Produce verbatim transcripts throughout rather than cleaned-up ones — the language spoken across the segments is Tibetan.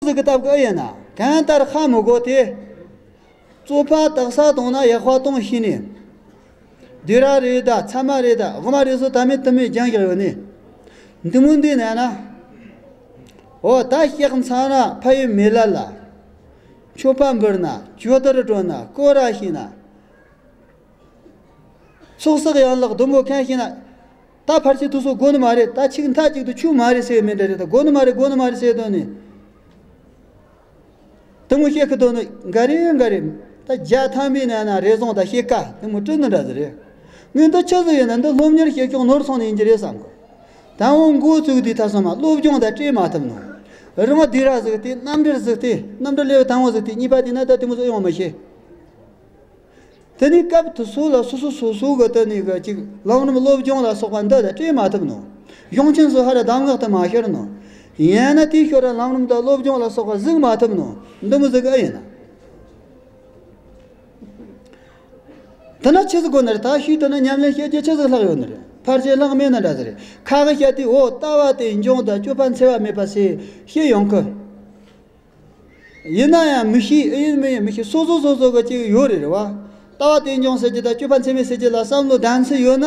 ཟིག་གི་སྟབས་ཀྱིས་ཨེ་ཡིན་ན་གང་ལྟར་ཧ་མི་གོ་དེ། རྩོད་པ་དག་ས་དང་ན་ཡག་པ་གཏོང་ཤེས་ནས། སྡེ་ར་རེད་ད་ཚ་མ་རེད་ད་དབུ་མ་རེད་སོ་ད་མེད་དུ་མེད་རྒྱང་རྒྱག་ཡོད་ནི། འདི་མོ་འདི་ན་ན། འོ་ད་སྐྱག་མཚང་ན་ཕ་ཡུལ་མེ་ལ་ལ། མཆོད་པ་འབུལ་ན་ཇོ་དར་སྒྲོན་ན་སྐོར་ར་ཤེས་ན། ཚོགས་བསགས་ཡན་ལག་བདུན་པོ་གང་ཤེས་ན། ད་ཕལ་ཆེར་དུས་སུ་དགོས་ནི་མ་རེད། ད་ཆིག་མཐའ་གཅིག་ཏུ་ཆོས་མ་རེད་ཟེར་མེད་འདྲ་རེད། ད་དགོས་ནི་མ་རེད་དགོས་ནི་མ་རེད་ཟེར་དོན་ནི། དེ་མོ་བཤད་ཁི་དོན་ནི་འགའ་རེ་འགའ་རེ། ད་བརྒྱ་ཐམ་པའི་ནང་ན་རེ་ཟུང་ད་བཤད་ཀ་དེ་མོ་བྲིས་ནི་འདྲ་ཟེར་རེད། ངས་འདི་ཆི་ཟིག་ཡིན་ན་འདི་སློབ་གཉེར་བྱེད་ཕྱོགས་ནོར་སོང་ནི་ཡིན་གྱི་རེད་བསམ་གི། དང་པོ་འགོ་བཙུགས་དུས་ད་སོ་མ་སློབ་སྦྱོང་ད་སྤྲད་མ་ཐུབ་ནོ། རང་སྡེ་ར་ཟིག་དེ་རྣམ་འགྲེལ་ཟིག་དེ་རྣམ་འགྲེལ་ལེའུ་དང་པོ་ཟིག་དེ་གཉིས་པ་དེ་ན་ད་དེ་མོ་ཟིག་ཡོང་མི་ཤེས། དེ་ནས་སྐབས་དེ་ཚོ་ལ་སོ་སོ་སོ་སོ་གི་དེ་ནས་གི་ཅིག་ལམ་རིམ་སློབ་སྦྱོང་ལ་སོགས་པ་འདི་ལ་སྤྲད་མ་ཐུབ་ནོ། གཞུང་ཆེན་སོ་ཧ་ར་གདམས་ངག་ཏུ་མ་ཤར་ནོ། ཡང་ན་དེའི་ཞོར་ར་ལམ་རིམ་དང་སློབ་སྦྱོང་ལ་སོགས་པ་གཟིགས་མ་ཐུབ་ནོ། འདི་མོ་ཟིག་ཨེ་ཡིན་ན། དེ་ན་ཆི་ཟིག་དགོས་ནི་རེད། ད་ཤུལ་དེ་ན་ཉམས་ལེན་བྱེད་རྒྱུ་ཆི་ཟིག་ལྷག་ཡོད་ནི་རེད། ཕལ་ཆེར་ལྷག་མེད་ན་འདྲ་ཟིག་རེད། ཁ་གི་བཤད་དུས་འོ་ལྟ་བ་དེ་འབྱུང་དང་སྤྱོད་པ་འཚེ་བ་མེད་པ་ཟེར་བཤད་ཡོང་གི། ཡིན་ན་ཡང་མི་ཤེས། ཨེ་ཡིན་མི་ཡིན་མི་ཤེས། སོ་སོ་སོ་སོ་གི་ཅིག་ཡོད་རེད་རེད་བ། ལྟ་བ་དེ་འབྱུང་ཟེར་གྱི་དང་སྤྱོད་པ་འཚེ་མེད་ཟེར་གྱི་ལ་བསམ་བློ་གདམ་ཚུལ་ཡོད་ན།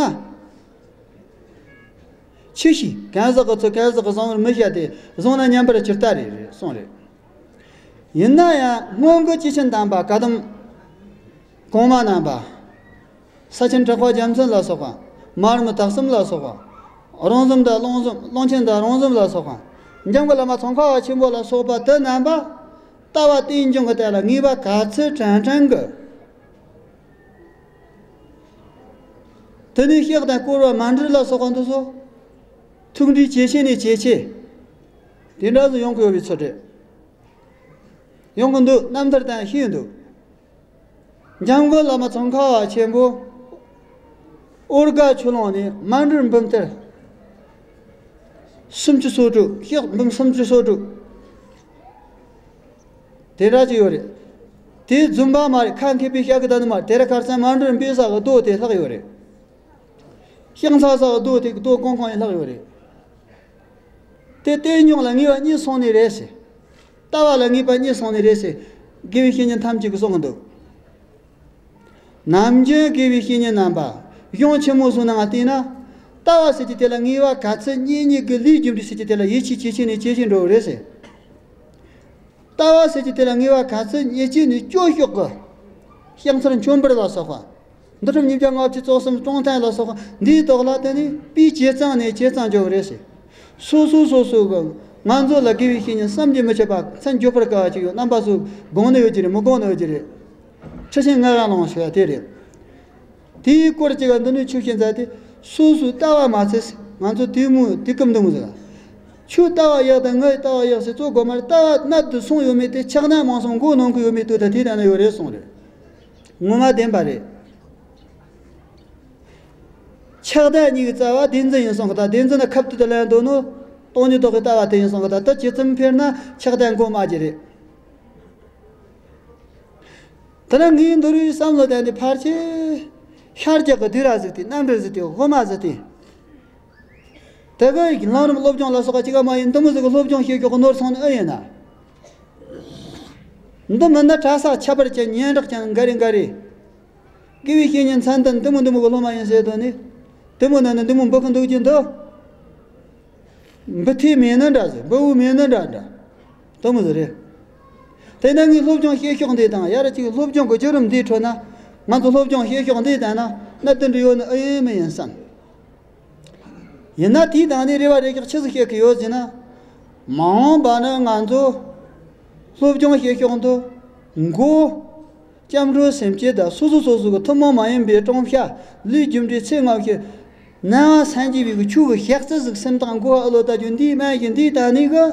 ཆི་ཤེས། གང་ཟག་གི་ཚོད་གང་ཟག་གི་བཟང་བར་མི་བྱ་སྟེ་བཟང་ན་ཉམས་པར་ཇི་ལྟ་རེ་རེད་གསུངས་རེད། ཡིན་ན་ཡང་སྔོན་གྱི་སྐྱེས་ཆེན་དམ་པ་བཀའ་གདམས་གོང་མ་རྣམ་པ། ས་ཆེན་གྲགས་པ་རྒྱལ་མཚན་ལ་སོགས་པ། མར་མི་དྭགས་གསུམ་ལ་སོགས་པ། རོང་ཟོམ་དང་ཀློང་ཟོམ་ཀློང་ཆེན་དང་རོང་ཟོམ་ལ་སོགས་པ། འཇམ་མགོན་བླ་མ་ཙོང་ཁ་པ་ཆེན་པོ་ལ་སོགས་པ་དེ་རྣམ་པ། ལྟ་བ་རྟེན་འབྱུང་གི་ཐད་ལ་ངེས་པ་ག་ཚོད་དྲན་དྲན་གི། དེ་ནས་གཤེགས་དང་བསྐོར་བ་མ་འདྲེས་ལ་སོགས་པ་འདི་ཚོ། ཐུགས་འདྲིས་ཇེ་ཆེ་ནས་ཇེ་ཆེ། དེ་འདྲ་ཟིག་ཡོང་གི་ཡོད་པའི་ཚོད་རེད། ཡོང་གི་འདུག་རྣམ་ཐར་དང་ཤེས་འདུག་འཇམ་མགོན་བླ་མ་ཙོང་ཁ་པ་ཆེན་པོ། ཨོ་དགའ་ཆོས་ལུང་ནས་མ་འདྲེས་འབུམ་ཐེར། སུམ་ཅུ་སོ་དྲུག་གཤེགས་འབུམ་སུམ་ཅུ་སོ་དྲུག་དེ་འདྲ་ཅིག་ཡོད་རེད། དེ་རྫུན་པ་མ་རེད། ཁ་མཁས་པའི་ཤ་གི་ད་ནི་མ་རེད། དེ་ར་ཁར་སང་མ་འདྲེས་འབུམ་ས་གི་རྡོ་དེ་ལྷག་ཡོད་རེད། ཤིང་ཚ་ས་གི་རྡོ་དེ་གི་རྡོ་གང་གང་ཡིན་ལྷག་ཡོད་རེད། དེ་རྟེན་འབྱུང་ལ་ངེས་པ་རྙེད་སོང་ནི་རེད་ཟེར། ལྟ་བ་ལ་ངེས་པ་རྙེད་སོང་ནི་རེད་ཟེར། དགེ་བའི་བཤེས་གཉེན་ཐམས་ཅད་ཀྱིས་གསུང་གི་འདུག་ནམ་རྒྱུན་དགེ་བའི་བཤེས་གཉེན་རྣམ་པ་གཞུང་ཆེན་མོ་སོགས་ནང་བལྟས་ན། ལྟ་བ་ཟེར་གྱི་དེ་ལ་ངེས་པ་ག་ཚོད་རྙེད་རྙེད་ཀྱི་ལས་རྒྱུ་འབྲས་ཟེར་གྱི་དེ་ལ་ཡིད་ཆེས་ཇེ་ཆེ་ནས་ཇེ་ཆེ་འགྲོ་གི་རེད་ཟེར། ལྟ་བ་ཟེར་གྱི་དེ་ལ་ངེས་པ་ག་ཚོད་རྙེད་ཀྱི་ནས་སྐྱོ་ཤོག་གི། ཤིང་ཚར་མཆོད་འབུལ་ལ་སོགས་པ། འདུལ་ཁྲིམས་ཉིས་བརྒྱ་ལྔ་བཅུ་རྩ་གསུམ་སྲུང་ཐབས་ལ་སོགས་པ་འདིའི་ཐོག་ལ་བརྟེན་ནས་དཔེ་ཇེ་གཙང་ནས་ཇེ་གཙང་འགྱོ་གི་རེད་ཟེར། སོ་སོ་སོ་སོ་གི་ང་ཚོ་ལ་དགེ་བའི་བཤེས་གཉེན་བསམ་གྱིས་མི་ཁྱབ་པ་མཚན་བརྗོད་པར་དཀའ་བ་ཅིག་ཡོད། རྣམ་པ་ཚོས་དགོངས་ནི་ཡོད་ཀྱི་རེད། མི་དགོངས་ནི་ཡོད་ཀྱི་རེད། ཁྲི་ཆེན་ངག་དབང་ལུང་ཞུ་བ་དེ་རེད། དེའི་སྐོར་གཅིག་ག་འདི་ནས་ཆོས་བཤད་མཛད་དེ། སོ་སོའི་ལྟ་བ་མ་ཚད་ང་ཚོ་དེ་མོ་དེ་སྐབས་འདི་མོ་ཟེར། ཁྱོད་ལྟ་བ་ཡག་དང་ངའི་ལྟ་བ་ཡག་ཟེར་གཙོ་དགོས་མ་རེད། ལྟ་བ་གནད་དུ་སོང་ཡོད་མེད་དེ་ཆགས་སྡང་མང་སོང་མགོ་གནོན་གི་ཡོད་མེད་དུ་ད་དེ་ལྟ་ན་ཡོད་རེད་གསུངས་རེད། ངོ་མ་བདེན་པ་རེད། ཆགས་སྡང་གཉིས་ཀྱི་རྩ་བ་བདེན་འཛིན་ཡིན་གསུངས་གི། ད་བདེན་འཛིན་ལ་ཁ་བཏུད་དུ་ལེན་འདུག་ནོ། སྟོང་ཉིད་རྟོགས་པའི་ལྟ་བ་དེ་ཡིན་གསུངས་གི། ད་ལྟ་ཇི་ཙམ་འཕེལ་ན་ཆགས་སྡང་མགོ་རྨོངས་ཀྱི་རེད། དེ་ན་ངའི་འདུལ་བའི་བསམ་བློ་བསྟན་ཏེ་ཕལ་ཆེར་ཤར་རྒྱག་གི་སྡེ་ར་ཟིག་དེ་རྣམ་འགྲེལ་ཟིག་དེ་དབུ་མ་ཟིག་དེ། དེ་གི་ལམ་རིམ་སློབ་སྦྱོང་ལ་སོགས་པ་གཅིག་ག་མ་ཡིན་འདི་མོ་ཟིག་གི་སློབ་སྦྱོང་བྱེད་ཞོག་གི་ནོར་སོང་ནི་ཨེ་ཡིན་ན། འདི་མིན་ན་གྲྭ་ས་ཁྱད་པར་ཅན་སྙན་གྲགས་ཅན་འགའ་རེ་འགའ་རེ། དགེ་བའི་བཤེས་གཉེན་མཚན་ལྡན་འདི་མོ་འདི་མོ་གི་སློབ་མ་ཡིན་ཟེར་དོན་ནི། འདི་མོ་ན་ནི་འདི་མོ་འབུ་ཁ་འདུག་ཀྱི་འདུག་འབུ་ཐེ་མེད་ན་འདྲ་ཟེར། འབུ་བོ་མེད་ན་འདྲ་འདྲ། དེ་མོ་ཟིག་རེད། དེ་ན་ངས་སློབ་སྦྱོང་བྱེད་ཕྱོགས་འདི་དང་ཡར་གཅིག་སློབ་སྦྱོང་གི་བརྒྱུད་རིམ་འདིའི་ཁྲོད་ན། ང་ཚོ་སློབ་སྦྱོང་བྱེད་ཕྱོགས་འདི་དང་ན་གནད་དོན་འདྲ་ཡོད་ནི་ཨེ་ཡིན་མི་ཡིན་བསམ། ཡིན་ན་དེའི་དང་ནི་རེ་བ་རེ་རྒྱག་ཆི་ཟིག་བྱེད་ཀྱི་ཡོད་ཟེར་ན། མ་འོངས་པ་ན་ང་ཚོ་སློབ་སྦྱོང་བྱེད་ཕྱོགས་འདི་མགོ། སྐྱབས་འགྲོ་སེམས་བསྐྱེད་དང་སོ་སོ་སོ་སོ་གི་ཐུན་མོང་མ་ཡིན་པའི་སྲུང་བྱ། ལས་རྒྱུ་འབྲས་ཚེ་སྔ་ཕྱི། ནམ་བྱུང་སངས་རྒྱས་པའི་གི་ཆོས་ཀྱི་ཞག་རྩི་ཟིག་སེམས་ཐག་མགོ་ཨ་ལོ་ལྟ་རྒྱུ་འདིའི་སྨན་གྱི་འདིའི་ད་ནི་གི།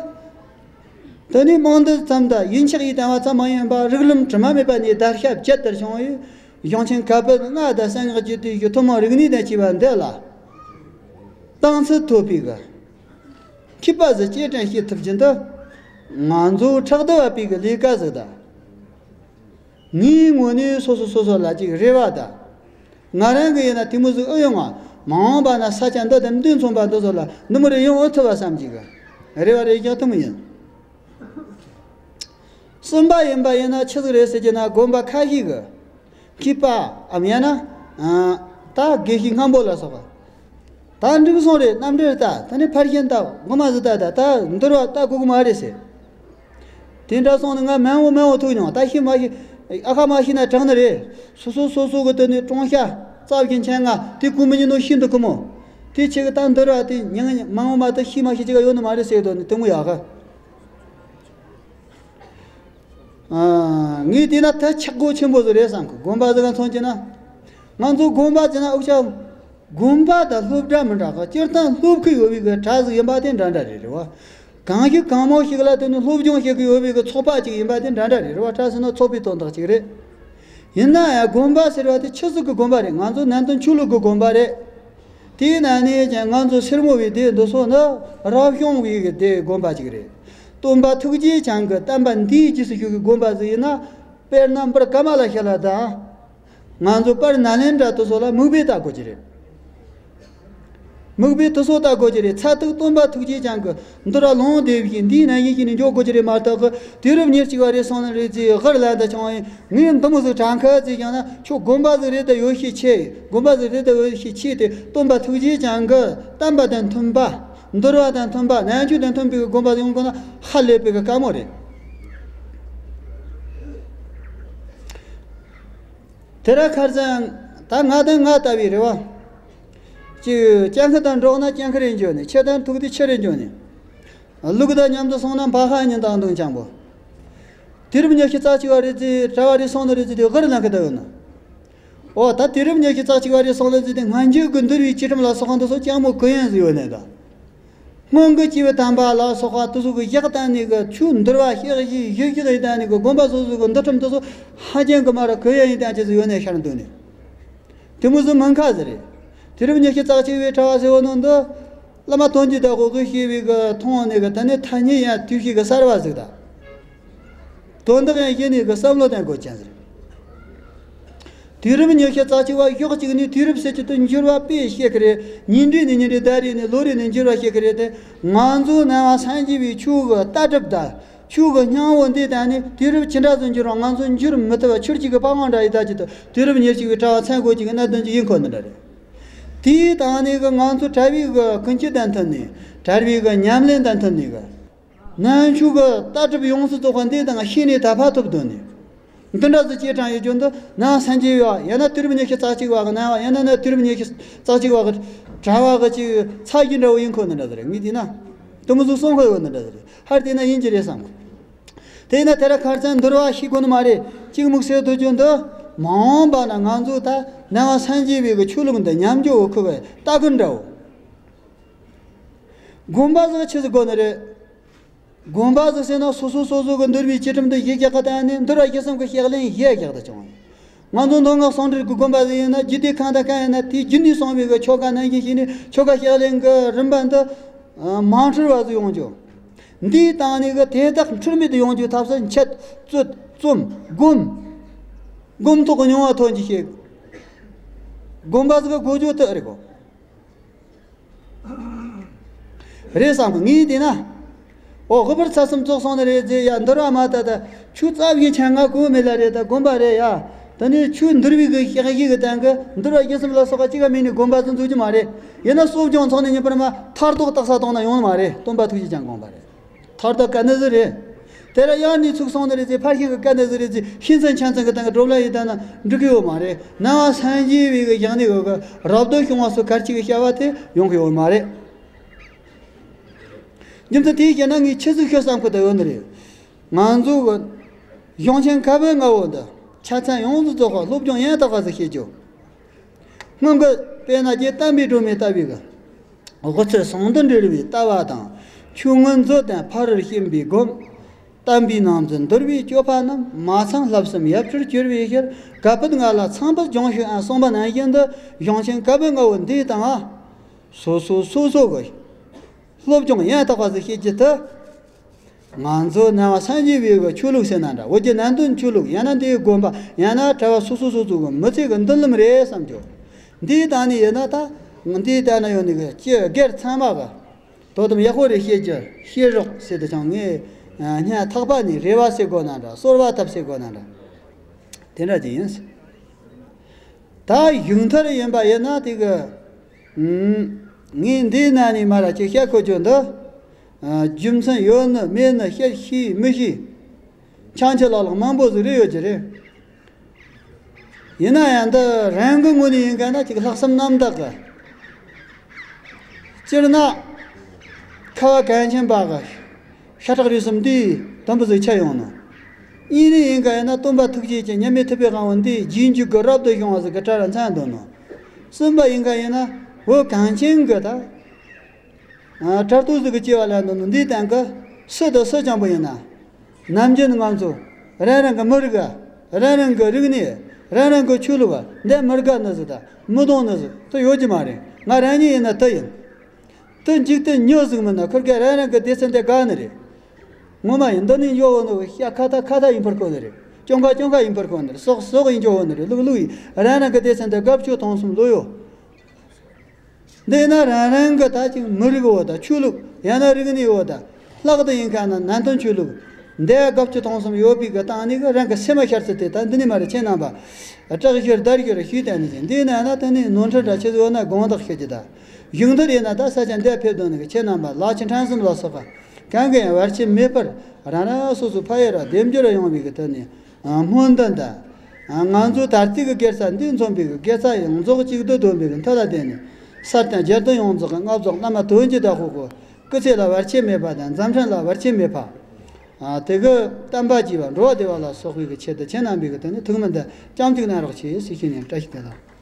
དེ་ནི་རྨོངས་དད་ཙམ་དང་ཡིད་ཆེས་ཀྱིས་བསྟན་པ་ཙམ་མ་ཡིན་པར་རིགས་ལམ་དྲི་མ་མེད་པ་ནས་བརྡར་ཤ་བཅད་དར་བྱུང་བའི་གཞུང་ཆེན་བཀའ་པོད་ལྔ་དང་གསང་སྔགས་ཀྱི་དུས་ཀྱི་ཐུན་མོང་རིག་གནས་དང་བཅས་པ་འདི་ལ་དྭངས་གསལ་ཐོབ་པའི་གི་མཁས་པ་ཟིག་སྐྱེལ་དྲན་བྱེད་ཐུབ་རྒྱུ་འདི་ང་ཚོ་ཕྲག་བདེ་བ་པའི་གི་ལས་ཀ་ཟིག་དང་། ངའི་ངོས་ནས་སོ་སོ་སོ་སོ་ལ་ཅིག་རེ་བ་དང་། ང་རང་གི་ཡིན་ན་དེ་མོ་ཟིག་ཨེ་ཡོང་ང་། མ་འོངས་པ་ན་ས་ཆ་འདི་དང་འདི་མཚུངས་པ་འདི་ཚོ་ལ་འདི་མོ་རེ་ཡོང་ཨེ་ཐུབ་པ་བསམ་གྱི་གི་རེ་བ་རེ་རྒྱག་ཐུབ་མི་ཡིན། གསུམ་པ་ཡིན་པ་ཡིན་ན་ཆི་ཟིག་རེད་ཟེར་གྱི་ན། དགོན་པ་ཁ་ཤས་ཀྱི་མཁས་པའམ་ཡང་ན་ད་དགེ་བཤེས་སྔ་མོ་ལ་སོགས་པ། ད་འགྲིག་སོང་རེད། རྣམ་འགྲེལ་ལྟ། ད་ནི་ཕར་ཕྱིན་ལྟ། དབུ་མ་ཟིག་ལྟ། ད་ད་འདུལ་བ་ལྟ་དགོས་གི་མ་རེད་ཟེར། དེ་འདྲ་སོང་ནས་ང་མང་བོ་མང་བོ་ཐུག་མྱོང་། ད་ཤི་མ་ཤི། ཨ་ཁ་མ་ཤི་ན་དྲག་ནི་རེད། སོ་སོ་སོ་སོ་གི་དོན་ནས་ཀྲུང་ཤ་རྩ་བཞིན་ཆེན་ང་དེ་གོ་མི་ཉན་ནོ་ཤི་འདུག་གི་མོ། དེ་ཆེ་གི་ད་འདུལ་བ་དེ་ཉིན་མང་བོ་མ་ཐུག་ཤི་མ་ཤི་ཅིག་ཡོད་ནི་མ་རེད་ཟེར་དོ་ནི་དེ་མོ་ཡག་གི། ཨ། ངས་བལྟས་ན་ད་ཆག་སྒོ་ཆེན་པོ་ཟིག་རེད་བསམ་གི། དགོན་པ་ཟིག་ག་མཚོན་གྱི་ན། ང་ཚོ་དགོན་པ་ཟེར་ན་འུ་ཅག་དགོན་པ་དང་སློབ་གྲྭ་མི་འདྲ་གི། སྤྱིར་བཏང་སློབ་ཁུལ་ཡོད་པའི་གི་གྲྭ་ཟིག་ཡིན་པ་དེ་འདྲ་འདྲ་རེད། རེད་བ། གང་ཞིག་གང་མང་ཞིག་ལ་དེ་ནི་སློབ་སྦྱོང་བྱེད་ཀྱི་ཡོད་པའི་གི་ཚོགས་པ་ཅིག་ཡིན་པ་དེ་འདྲ་འདྲ་རེད། རེད་བ། གྲྭ་ཟེར་ན་ཚོགས་པའི་དོན་དག་ཅིག་རེད། ཡིན་ན་ཡང་དགོན་པ་ཟེར་བ་དེ་ཆི་ཟིག་གི་དགོན་པ་རེད། ང་ཚོ་ནན་ཏན་ཆོས་ལུགས་ཀྱི་དགོན་པ་རེད། དེའི་ནང་ནས་ཀྱང་ང་ཚོ་སེར་མོ་བའི་སྡེ་འདི་ཚོ་ནི་རབ་བྱུང་བའི་གི་སྡེ་དགོན་པ་ཅིག་རེད། སྟོན་པ་ཐུགས་རྗེ་ཅན་གྱི་བསྟན་པ་འདིའི་རྗེས་སུ་ཞུགས་ཀྱི་དགོན་པ་ཟིག་ཡིན་ན། དཔེར་ན་པར་ཀ་མ་ལ་ཤ་ལ་དང་། ང་ཚོ་པར་ནཱ་ལེནྡྲ་དེ་ཚོ་ལ་མུག་པའི་ལྟ་དགོས་ཀྱི་རེད། མུག་པའི་དེ་ཚོ་ལྟ་དགོས་ཀྱི་རེད། ཚ་ཐུག་སྟོན་པ་ཐུགས་རྗེ་ཅན་གྱི་འདི་ར་ལུང་བསྟན་བཞིན་འདིའི་ནང་བཞིན་བྱས་ནས་འཇོག་དགོས་ཀྱི་རེད་མ་གཏོགས་གི། དུས་རབས་ཉེར་གཅིག་པ་རེད་སོང་ན་རེད་ཅེས་ཧར་ལ་འདི་བྱུང་བས། ངས་འདི་མོ་ཟིག་དྲན་ཁ་ཟིག་བྱུང་ན་ཁྱོད་དགོན་པ་ཟིག་རེད་དེ་ཡོད་ཤས་ཆེ། དགོན་པ་ཟིག་རེད་དེ་ཡོད་ཤས་ཆེ་སྟེ། སྟོན་པ་ཐུགས་རྗེ་ཅན་གྱི་བསྟན་པ་དང་མཐུན་པ། འདུལ་བ་དང་མཐུན་པ། ནང་ཆོས་དང་མཐུན་པའི་དགོན་པ་ཟིག་ཡོང་དགོས་ན་ཧ་ལས་པའི་གི་དཀའ་མོ་རེད། དེ་ར་ཁར་ཙང་ད་ང་དང་ང་ལྟ་བུའི་རེད་བ། ཅིག་སྤྱང་ཀི་དང་འགྲོགས་ན་སྤྱང་ཀི་རེད་འགྱོ་ནི། ཁྱི་དང་ཐུག་དུས་ཁྱི་རེད་འགྱོ་ནི། ལུག་དང་མཉམ་དུ་སོང་ན་འཕག་ཁ་གཉིས་དང་དུང་ཆང་པོ། དུས་རབས་ཉི་ཤུ་རྩ་གཅིག་པ་རེད་ཟེར། གྲྭ་བ་རེད་སོང་ནི་རེད་ཟེར་དུས་ཧར་ལེན་གི་ད་ཡོད་ནི། ཨོ། ད་དུས་རབས་ཉི་ཤུ་རྩ་གཅིག་པ་རེད་སོང་ནི་ཟེར་དུས་སྔ་འགྱུར་གི་འདུལ་བའི་བཅུ་ཁྲིམས་ལ་སོགས་པ་འདི་ཚོ་སྤྱང་མོ་གུ་ཡངས་ཟིག་ཡོད་ནི་ད། སྔོན་གྱི་སྐྱེས་བུ་དམ་པ་ལ་སོགས་པ་དེ་ཚོ་གི་བཞག་བཏང་ནས་གི་ཆོས་འདུལ་བ་ཤེས་བཞིན་ཞུ་བཞིན་ཡིན་བཏང་ནས་གི། དགོན་པ་སོ་སོ་གི་འདུལ་ཁྲིམས་དེ་ཚོ་ཧ་ཅང་གི་མར་གུ་ཡངས་ཡིན་བཏང་ཅི་ཟིག་ཡོད་ནས་ཤར་འདུག་ནས། དེ་མོ་ཟིག་མིན་ཁ་ཟིག་རེད། དུས་རབས་ཉི་ཤུ་རྩ་གཅིག་པའི་གྲྭ་བ་ཟེར་བ་ནང་དུ། བླ་མ་དོན་གྱི་བདག་པོ་གིས་ཤེས་པའི་གི་མཐོང་ནས་གི། ད་ནི་ཐ་སྙད་ཡང་དུས་ཤིག་གི་གསར་བ་ཟིག་ད། དོན་དག་ཡང་ཤེས་ནས་གི་བསམ་བློ་གཏོང་དགོས་ཅན་ཟིག་རེད། དུས་རབས་ཉི་ཤུ་རྩ་གཅིག་པ་ཕྱོགས་གཅིག་ནས་དུས་རབས་ཟེར་གྱི་དེ་འགྱུར་བ་དཔེ་བཤད་གི་རེད། ཉིན་རེ་ནས་ཉིན་རེ། ཟླ་རེ་ནས་ལོ་རེ་ནས་འགྱུར་བ་བཤད་གི་རེད་དེ། ང་ཚོ་ནང་པ་སངས་རྒྱས་པའི་ཆོས་ཀྱི་ལྟ་གྲུབ་དང་ཆོས་ཀྱི་སྙིང་བོ་འདི་དང་ནི་དུས་རབས་ཇི་འདྲ་ཟིག་འགྱུར་རུང་ང་ཚོ་འགྱུར་མི་ཐུབ་པ། ཆུར་གཅིག་གི་པ་ཝང་འདྲ་ཡིན་ད་ཅི་ཐུབ། དུས་རབས་ཉེར་གཅིག་པའི་གྲྭ་བ་མཚན་དགོས་ཀྱི་གནད་དོན་ཅིག་ཡིན་ཁོ་ནི་འདྲ་རེད། དེའི་སྟེང་ནས་གི་ང་ཚོ་གྲྭ་པའི་གི་ཀུན་སྤྱོད་དང་མཐུན་ནས། གྲྭ་པའི་གི་ཉམས་ལེན་དང་མཐུན་ནས་གི། ནང་ཆོས་ཀྱི་ལྟ་གྲུབ་ཡོངས་སུ་རྫོགས་པ་འདི་དང་ཤེས་ནས་ད་ཕར་ཐུབ་དོན་ནི། འདི་འདྲ་ཟིག་ཅེས་དྲངས་ཡོད་རྒྱུ་འདི། ནང་སངས་རྒྱས་པ་ཡང་ན་དུས་རབས་ཉི་ཤུ་རྩ་གཅིག་པ་གི་ནང་པ། ཡང་ན་ནི་དུས་རབས་ཉི་ཤུ་རྩ་གཅིག་པ་གི་གྲྭ་བ་གི་ཅིག་ཚ་གི་འདྲ་བོ་ཡིན་ཁོ་ནི་འདྲ་ཟིག་རེད། ངས་བལྟས་ན་དེ་མོ་ཟིག་གསུང་ཁོ་ཡོད་ནི་འདྲ་ཟིག་རེད། ཧར་བལྟས་ན་ཡིན་གྱི་རེད་བསམ་གི། དེས་ན་དེ་ར་ཁར་ཙང་འདུལ་བ་ཤེས་དགོས་ནི་མ་རེད། གཅིག་མུག་སེ་དུ་རྒྱུ་འདི། མ་འོངས་པ་ན་ང་ཚོ་ད་ནང་པ་སངས་རྒྱས་པའི་གི་ཆོས་ལུགས་འདི་ཉམས་འགྱོ་འོ་ཁུ་བའི་ལྟ་གི་འདྲ་བོ། དགོན་པ་ཟིག་ཆི་ཟིག་དགོས་ནི་རེད། དགོན་པ་ཟིག་ཟེར་ན་སོ་སོ་སོ་སོ་གི་འདུལ་བའི་བཅུ་ཁྲིམས་འདི་གཞི་རྒྱག་གི་བཏང་ནས་འདུལ་བ་བཅུ་གསུམ་གི་ཕྱག་ལེན་གཞི་རྒྱག་ཏུ་བྱུང་། ང་ཚོ་མདོ་སྔགས་ཟུང་འབྲེལ་གྱི་དགོན་པ་ཟིག་ཡིན་ན། རྒྱུད་སྡེ་གང་དང་གང་ཡིན་ན་དེའི་རྒྱུད་ནས་གསུངས་པའི་གི་ཆོ་ག་ནང་བཞིན་བྱས་ནས་ཆོ་ག་ཕྱག་ལེན་གྱི་རིམ་པ་འདི་མ་འཁྲུལ་བ་ཟིག་ཡོང་རྒྱུ། འདིའི་སྟེང་ནས་གི་དེ་དག་འཁྲུལ་མེད་དུ་ཡོང་རྒྱུའི་ཐབས་སུ་འཆད་རྩོད་རྩོམ་སྒོམ། སྒོམ་ཐོག་གི་མྱོང་བ་ཐོན་གྱི་ཞིག་དགོན་པ་ཟིག་གི་དགོས་རྒྱུ་དེ་རེད་གོ། རེད་བསམ་གི། ངས་བལྟས་ན། ཨོ། དབུ་ཕར་ཚར་གསུམ་རྫོགས་སོང་ནི་རེད་ཟེར་ཡ། འདུལ་བ་མ་ད་ད་ཆོས་རྩ་བའི་ཆ་ང་གོ་མེད་ལ་རེད། ད་དགོན་པ་རེད་ཡ། ད་ནི་ཆོས་འདུལ་བའི་གི་ཕྱག་བཞེས་གི་སྟེང་གི་འདུལ་བ་བཅུ་གསུམ་ལ་སོགས་པ་གཅིག་ག་མེད་ནི་དགོན་པ་ཟིག་འཛུགས་རྒྱུ་མ་རེད། ཡིན་ན་གསོ་སྦྱོང་ཚོགས་ནས་ཉིན་པར་མ་ཐར་ཐོག་རྟགས་ས་གཏོང་ན་ཡོང་ནི་མ་རེད། སྟོན་པ་ཐུགས་རྗེ་ཅན་དགོངས་པ་རེད། ཐར་ཐོག་ག་ནི་ཟིག་རེད། དེ་ར་ཡང་ནི་ཚུགས་སོང་ནི་རེད་ཟེར། ཕར་ཞིག་གི་ག་ནི་ཟིག་རེད་ཟེར། ཤིང་ཚན་ཆང་ཚན་གི་སྟེང་གི་གྲོ་ལ་ཡི་ད་ན་འགྲིག་གི་ཡོད་མ་རེད། ནང་པ་སངས་རྒྱས་པའི་གི་ཞིང་ནི་གི་རབ་ཏུ་བྱུང་བ་སོགས་གར་ཅིག་གི་བྱ་བ་དེ་ཡོང་གི་ཡོད་མ་རེད། རྒྱུ་མཚན་དེའི་རྐྱེན་ན་ངས་ཆི་ཟིག་ཤོད་བསམ་གི་ད་ཡོད་ནི་རེད། ང་ཚོ་གི་གཞུང་ཆེན་བཀའ་པོད་ལྔ་བོ་འདི་ཆ་ཚང་ཡོངས་སུ་རྫོགས་པ་སློབ་སྦྱོང་ཡང་དག་པ་ཟིག་བྱེད་རྒྱུ། སྔོན་གྱི་དཔེར་ན་རྗེ་དམ་པའི་སྒྲོན་མེ་ལྟ་བུའི་གི་དབུ་ཚད་ཟུང་དུ་འབྲེལ་བའི་ལྟ་བ་དང་། ཆོས་མངོན་མཛོད་དང་ཕ་རོལ་ཕྱིན་པའི་སྒོམ། དམ་པའི་ནང་ཚན་འདུལ་བའི་སྤྱོད་པ་རྣམས། མ་ཚང་བསླབ་གསུམ་ཡབ་ཆོལ་གྱུར་པའི་ཕྱིར། བཀའ་པོད་ལྔ་ལ་ཚང་བར་སྦྱོང་ཤོག་ཨང་གསུངས་པ་ནང་བཞིན་དུ། གཞུང་ཆེན་བཀའ་པོད་ལྔ་བོ་འདི་དང་། སོ་སོ་སོ་སོ་གི་སློབ་སྦྱོང་ཡང་དག་པ་ཟིག་བྱེད་རྒྱུ་དེ། ང་ཚོ་ནང་པ་སངས་རྒྱས་པའི་གི་ཆོས་ལུགས་ཟེར་ན་འདྲ། འོ་རྒྱུ་ནན་ཏན་ཆོས་ལུགས། ཡང་ན་འདིའི་དགོན་པ། ཡང་ན་གྲྭ་བ་སོ་སོ་སོ་སོ་གི་མི་ཚེ་གི་མདུན་ལམ་རེད་བསམ་རྒྱུ། འདིའི་སྟེང་ནས་ཡིན་ན་ད། འདིའི་སྟེང་ན་ཡོད་ནི་གི་སྤྱི་སྒེར་ཚང་མ་གི་དོ་དམ་ཡག་པོ་རེ་བྱེད་རྒྱུ་བྱེད་རོགས་ཟེར་དུ་ཆང་ངས་ སྙན་ཐག་པ་ནས་རེ་བ་ཟེར་དགོས་ན་འདྲ། གསོལ་བ་བཏབ་ཟེར་དགོས་ན་འདྲ། དེ་འདྲ་ཅིག་ཡིན། ད་གཞུང་མཐར་ཡིན་པ་ཡིན་ན་དེ་གི། ངས་འདིའི་ནང་ནས་མར་ཅིག་བཤད་དགོས་རྒྱུ་འདི། རྒྱུ་མཚན་ཡོད་ནི་མེད་ནི་བཤད་ཤེས་མི་ཤེས། ཆང་ཆེ་ལག་ལག་མང་པོ་ཟིག་རེད་ཡོད་ཀྱི་རེད། ཡིན་ན་ཡང་འདི་རང་གི་ངོས་ནས་ཡིན་ག་ན་ཅིག་ལྷག་བསམ་རྣམ་དག་གི། སྤྱིར་ན་ཁ་བ་གངས་ཅན་པ་གི་ཤ་ཁྲག་རུས་གསུམ་འདི་དུམ་བུ་ཟིག་ཆད་ཡོང་ནོ། གཉིས་ནས་ཡིན་ག་ཡིན་ན་སྟོན་པ་ཐུགས་རྗེ་ཅན་མཉམ་མེད་ཐུབ་པའི་དབང་པོ་འདི་རྗེས་འཇུག་གི་རབ་ཏུ་བྱུང་བ་ཟིག་གི་གྲལ་ལ་འཚང་འདུག་ནོ། གསུམ་པ་ཡིན་ག་ཡིན་ན་བོད་གངས་ཅན་གི་ད། ཨ། གྲལ་གཏོགས་ཟིག་གི་སྐྱེ་བ་ལེན་འདུག་ནོ། འདིའི་སྟེང་གི་སུ་དང་སུ་ཅང་པོ་ཡིན་ན། ནམ་རྒྱུན་ང་ཚོ་རང་རང་གི་མི་རིགས། རང་རང་གི་རིག་གནས། རང་རང་གི་ཆོས་ལུགས། འདི་མི་དགའ་ནི་ཟིག་དང་མི་གཏོང་ནི་ཟིག་དེ་ཡོད་ཀྱི་མ་རེད། ང་རང་ཉིད་ཡིན་ན་དེ་ཡིན། དེ་འཇིག་རྟེན་མྱི་ཟིག་མིན་ན་ཁུར་གེ་རང་རང་གི་སྡེ་ཚན་དེ་དགའ་ནི་རེད། ངོ་མ་ཡིན། འདི་ནི་འཇོག་འོ་ནི་ཤ་ཁ་ཐ་ཁ་ཐ་ཡིན་པར་གོ་ནི་རེད། གྱོང་ཁ་གྱོང་ཁ་ཡིན་པར་གོ་ནི་རེད། སོག་སོག་ཡིན་འཇོག་འོ་ནི་རེད། ལུག་ལུག་ཡིན། རང་རང་གི་སྡེ་ཚན་དེ་དགའ་བཅུ་ཐང་གསུམ་ལོས་ཡོད། འདི་ན་རང་རང་གི་ད་ཅིག་མི་རིགས་འོ་ད་ཆོས་ལུགས་ཡང་ན་རིག་གནས་འོ་ད་ལྷག་ཏུ་ཡིན་ཁ་ན་ནན་ཏན་ཆོས་ལུགས་འདི་དགའ་བཅུ་ཐང་གསུམ་ཡོད་པའི་གི་སྟེང་ནས་གི་རང་གི་སེམས་མ་ཤར་ཚུལ་དེ་ད་འདི་ནས་མ་རེད། ཁྱེད་རྣམ་པ་སྐྲག་ཤོར་འདར་ཤོར་ཞུས་བསྡད་ནི་ཅིག་འདི་ན་ན་དེ་ནས་ནོར་འཁྲུལ་འདྲ་ཆེ་ཟིག་ཡོད་ན་དགོངས་དག་ཞུ་རྒྱུ། ད་གཞུང་མཐར་ཡིན་ན་ད་ས་ཆ་འདི་ཕེབས་དོན་ནི་གི་ཁྱེད་རྣམ་པ་ལག་ཆེ་ཕྲན་གསུམ་ལ་སོགས་པ་གང་གི་ཡང་བར་ཆད་མེད་པར་རང་རང་སོ་སོའི་ཕ་ཡུལ་ལ་བདེ་འབྱོར་ཡོང་བའི་གི་དོན་ནས། ཨ། སྨོན་འདུན་དང་། ཨ། ང་ཚོའི་ད་ལྟའི་གི་དགེ་རྩ་འདི་མཚོན་པའི་གི་དགེ་རྩ་ཡོངས་རྫོགས་གཅིག་ཏུ་བསྡོམས་པའི་གི་མཐུ་ལ་བརྟེན་ནས་སར་དང་རྒྱལ་དོན་ཡོངས་རྫོགས་ཀྱི་མངའ་བདག་བླ་མ་དོན་གྱི་བདག་པོ་གི་སྐུ་ཚེ་ལ་བར་ཆད་མེད་པ་དང་འཛམ་ཕྲན་ལ་བར་ཆད་མེད་པ། ཨ། དེ་གི་བསྟན་པ་རྒྱས་པ་འགྲོ་བ་བདེ་བ་ལ་སོགས་པའི་གི་ཆེད་དུ་ཁྱེད་རྣམ་པའི་གི་དོན་ནི་ཐུགས་སྨོན་དང་སྐྱབས་འཇུག་གནང་རོགས་ཞེས་ཞུས་ནས་བཀྲ་ཤིས་བདེ་ལེགས།